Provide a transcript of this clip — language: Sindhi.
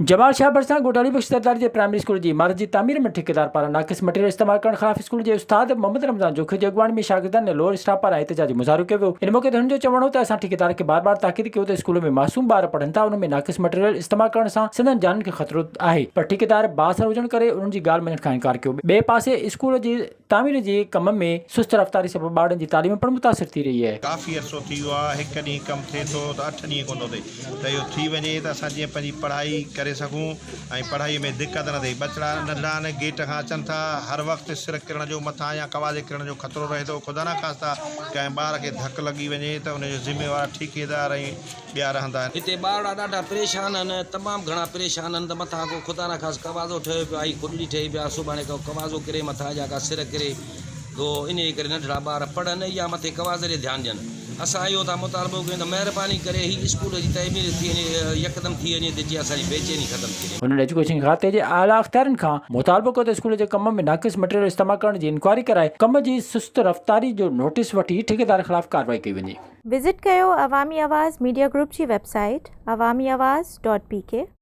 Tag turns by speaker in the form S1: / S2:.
S1: جمال شاهه ڀرسان ڳوٺ علي بخش زرداري جي پرائمري اسڪول جي عمارت جي تعمير ۾ ٺيڪيدار پاران ناقص مٽيريل استعمال ڪرڻ خلاف اسڪول جي استاد محمد رمضان جوکيو جي اڳواڻي ۾ شاگردن ۽ لوئر اسٽاف پاران احتجاجي مظاهرو ڪيو ويو. ان موقعي تي هنن جو چوڻ هو ته اسان ٺيڪيدار کي بار بار تاڪيد ڪيو ته اسڪول ۾ معصوم ٻار پڙهن ٿا انهن ۾ ناقص مٽيريل استعمال ڪرڻ سان سندن جانين کي خطرو آهي پر ٺيڪيدار بااثر هجڻ ڪري انهن جي ڳالهه مڃڻ کان انڪار ڪيو ٻئي پاسي اسڪول جي تعمير جي ڪم ۾ سست رفتاري سبب ٻارڙن جي تعليم پڻ متاثر ٿي رهي آهي.
S2: ڪافي عرصو ٿي ويو آهي هڪ ڏينهن ڪم ٿئي ٿو ته اٺ ڏينهن ڪونه ٿو ٿئي ته اهو ٿي وڃي ته اسان جيئن پنهنجي پڙهائي ڪري سگهون ۽ پڙهائي ۾ دقت نه ٿئي ٻچڙا ننڍڙا آهن گيٽ کان اچن ٿا هر وقت سر ڪرڻ جو مٿان يا ڪوازي ڪرڻ جو خطرو رهي ٿو خدا نخواسته ڪنهن ٻار کي ڌڪ لڳي وڃي ته ان جو ذميوار ٺيڪيدار ۽ ٻيا رهندا آهن.
S3: هتي ٻارڙا ڏاڍا پريشان آهن، تمام گهڻا پريشان آهن ته مٿان ڪو خدا نخواست ڪوازو ٺهيو پيو آهي، کڏڙي ٺهي پيا، سڀاڻي ڪو ڪوازو ڪري مٿان يا ڪا سر ڪري ٿو، انهيء ڪري ننڍڙا ٻار پڙهن يا مٿي ڪوازي ڏي ڌيان ڏين. اسان اهو ٿا مطالبو ڪيون ته مهرباني ڪري هي اسڪول جي تعمير ٿي وڃي، يڪدم ٿي وڃي ته جيئن اسان جي بيچيني ختم ٿي وڃي.
S1: هنن ايجوڪيشن کاتي جي اعليٰ اختيارين کان مطالبو ڪيو ته اسڪول جي ڪم ۾ ناقص مٽيريل استعمال ڪرڻ جي انڪوائري ڪرائي ڪم جي سست رفتاري جو نوٽيس وٺي ٺيڪيدار خلاف ڪارروائي ڪئي وڃي.
S4: وزٽ ڪيو عوامي آواز ميڊيا گروپ جي website Awami Awaz dot P K.